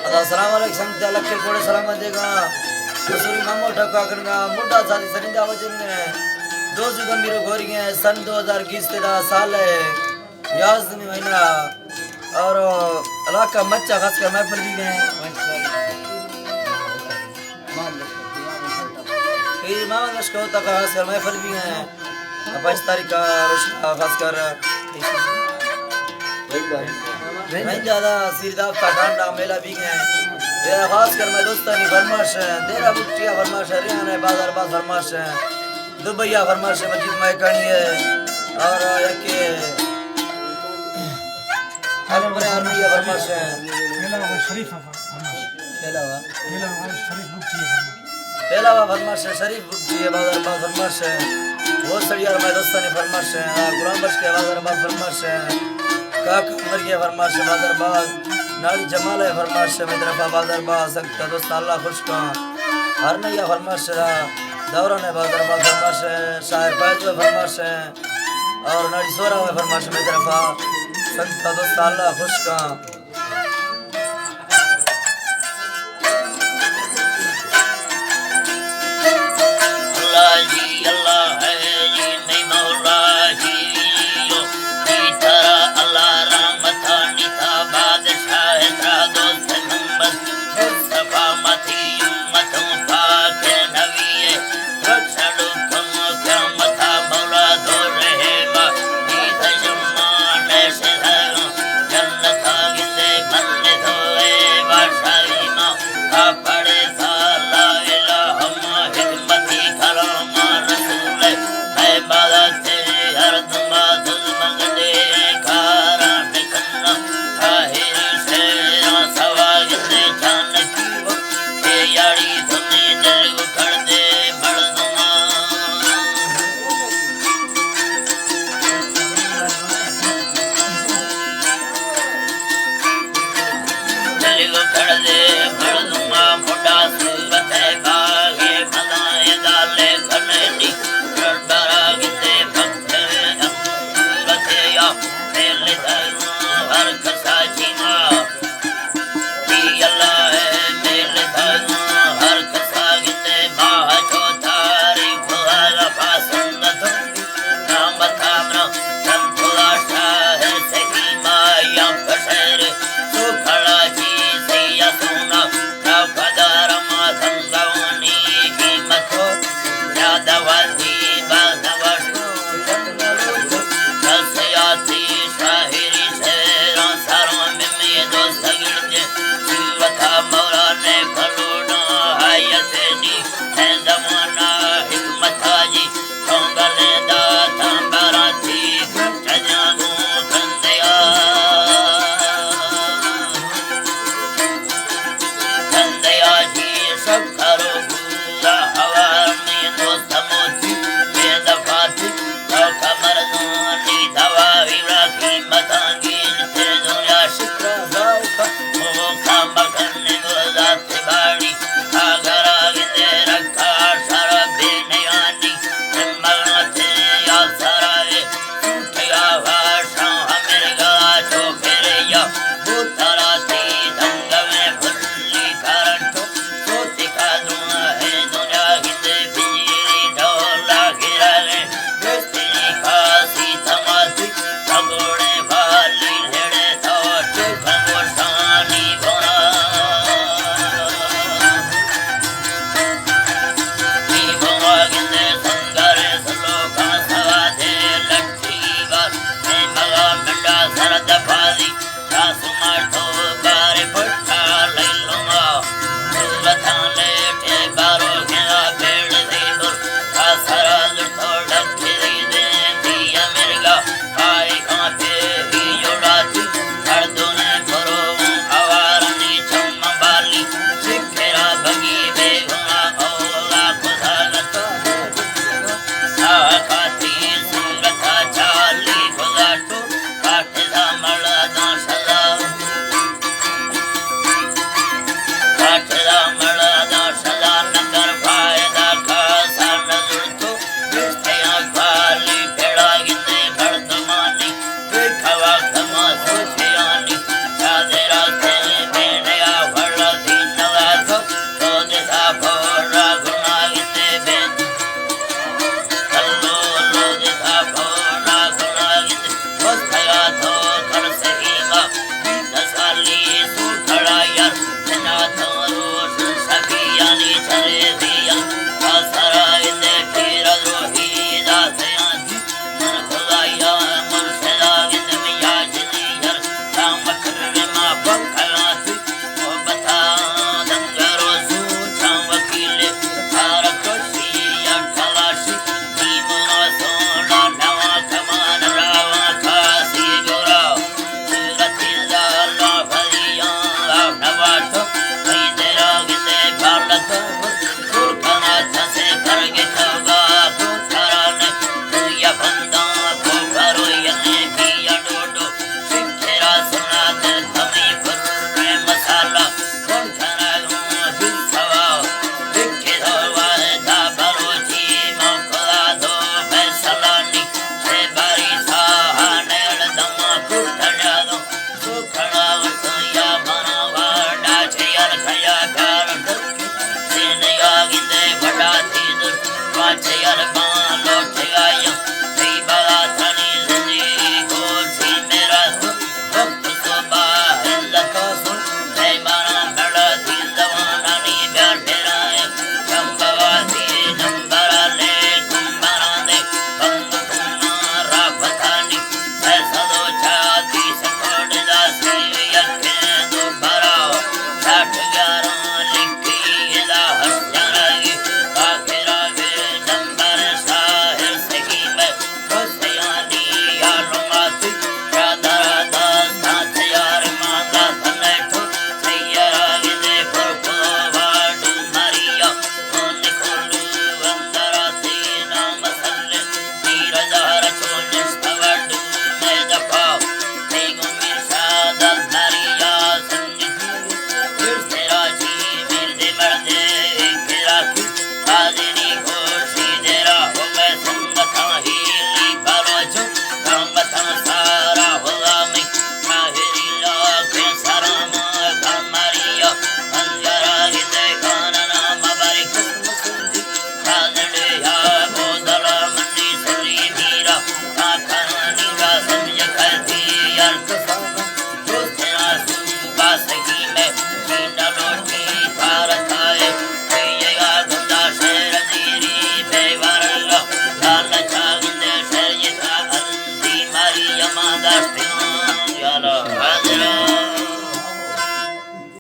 ادا السلام علیکم، سنگت لکے کوڑے سلام دیگا۔ سوری مامو ٹکا کرنا، موٹا ساری سرندا وجن ہے۔ دو جو گمبھیر گوری ہیں، سن دو ہزار اکیس دا سال ہے، یازدہویں مہینہ۔ اور علاقہ مچا خاص کر محفل بھی گئے ہیں۔ پیر محمد لشکر ہوتا کا خاص کر محفل بھی گئے ہیں۔ بائیس تاریخ کا روشنا خاص کر رنجا دا سیرداب تا ڈانڈا میلہ بھی گئے۔ یہ خاص کر میں دوستانی فرمائش ہے، دیرہ بٹیا فرمائش ہے، ریان ہے، بازار باز فرمائش ہے، دبیا فرمائش ہے، مجید مائکانی ہے، اور یکی اکبر آرمیا فرمائش ہے۔ میلہ ہوا شریف ہوا فرمائش۔ میلہ ہوا۔ میلہ ہوا شریف بٹیا فرمائش۔ پہلا وا فرمائش ہے، شریف بگٹی ہے، بازار باز فرمائش ہے۔ بہت سڑی اور میں دوستانی فرمائش ہے، ہاں، غلام بخش کے بازار باز فرمائش ہے۔ کاک عمر کے فرمائش ہے، بازار باز۔ ناڑی جمال ہے فرمائش ہے، میں طرفا بازار باز۔ سنگتا دوست اللہ خوش کا۔ ہر نیا فرمائش ہے، دوران ہے بازار باز فرمائش ہے۔ شاعر فیض ہے فرمائش ہے۔ اور ناڑی سورا ہے فرمائش ہے، میں طرفا۔ سنگتا دوست اللہ خوش کا۔